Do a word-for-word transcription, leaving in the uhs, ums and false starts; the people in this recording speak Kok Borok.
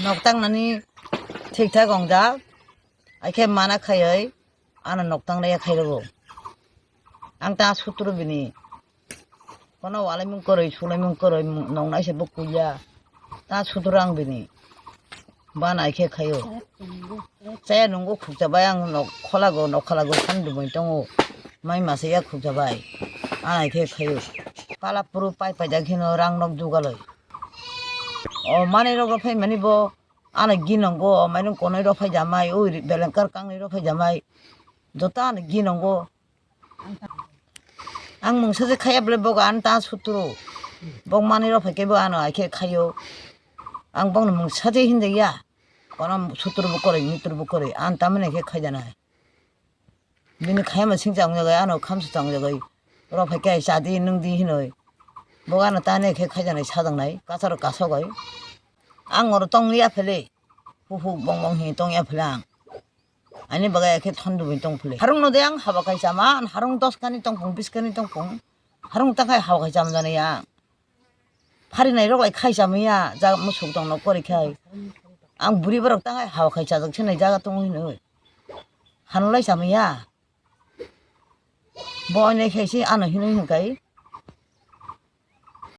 Nok tangnani thik thak wngjak, haikhe mana khaiwi ano nok tanglaiya khairokgo. Ang ta sutro bini. Kono walaimung kwrwi, sulaimung kwrwi, noknai se bo kuya. Ta sutro ang bini. Bana haikhe khaio. Chaya nungo khukjabai ang nok kholago, nok kholago, san dumui tongo. Mai masa ya khukjabai. Ano haikhe khaio. Pala puru pai paijak hino rang nok jugaloi. O manwi rok rw phaimani bo ano ginongo, o mainwi konwi rw phaijamai, o belengkar kangnwi rw phaijamai. Joto ano ginongo. Ang mungsa je khaiya bole bogo ano ta sutro. Bok manwi rw phaikhe bo ano haikhe khaio. Ang bokno mungsa je hinjakya. Kono sutro bo kwrwi, mitro bo kwrwi. Ano tamoni haikhe khaijanai. Bini khaima singcha wngjagwi, ano khamsa cha wngjagwi. Rw phaikhe chadi, nwngdi hinwi. Bo ano tani khe khaijaknai, sajaknai, kasaro kasogwi. Ang oro tongliya phele. Huhuk bong bong hinwi tongya phele ang. Ani bagwi khe thondubui tong phele. Harungno de ang haba khai chama, harung dos kani tongphung, bis kani tongphung. Harung ta khai haba khai chama jani ang. Pharinai rok lai khai chamaya, jaga musuk tongno kwrwi khai. Ang buri borok ta khai haba khai chajak sinai jaga tongo hinwi. Hanlai chamaya. Bo onai khai se ano hinwi hinkai.